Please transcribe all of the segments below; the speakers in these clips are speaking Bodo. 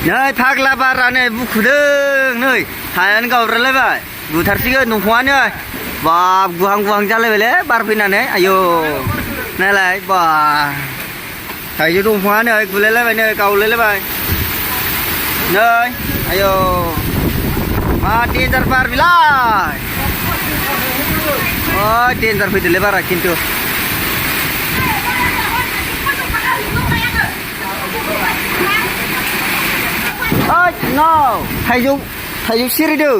नै फाग्ला बारानो बुखुदों नै हायानो गावब्रालायबाय बुथारसिगोन दंफाङानो बाब गुहां गुहां जालायबायलै बार फैनानै आयौ नायलाय बा थाइजौ दंफाङानो गुलायलायबाय नै गावलायलायबाय नै आयौ मा डेन्जार बार बिलाय डेन्जार फैदोलै बारा खिन्थु no थाइजौ सिरिदों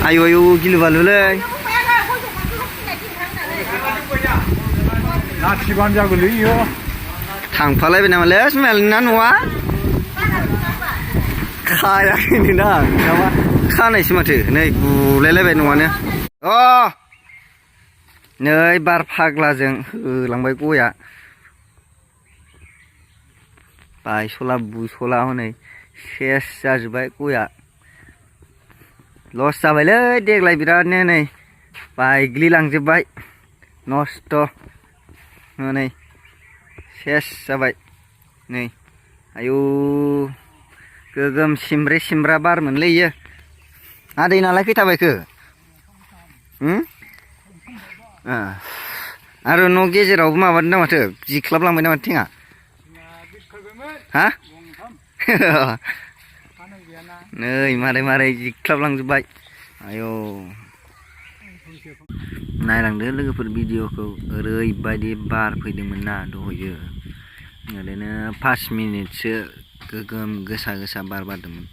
आयौ आयौ गिलु बालुलै नाथिबानो जागोनलै इयो थांफालायबाय नामालै स्मेलना न'आ खायाखैनो ना नामा खानायसो माथो नै गुलायलायबाय न'आनो नै बार फाग्लाजों होलांबाय गया बायस'ला बुस'ला हनै सेस जाजोब्बाय गया लस जाबायलै देग्लाय बिरादनो नै बायग्लिलांजोब्बाय नस्थ' नै सेस जाबाय नै आयौ गोगोम सिमब्रे सिमब्रा बारमोनलै इयो आदै नालाय खैथाबायखो आरो न' गेजेरावबो माबादों ना माथो जिख्लाबलांबाय ना माथो थिङा हा नै मारै जिख्लाबलांजोब्बाय आयौ नायलांदो लोगोफोर भिडिअखौ ओरैबायदि बार फैदोंमोन ना दहयो ओरैनो 5 मिनिटसो गोगोम गोसा बार बारदोंमोन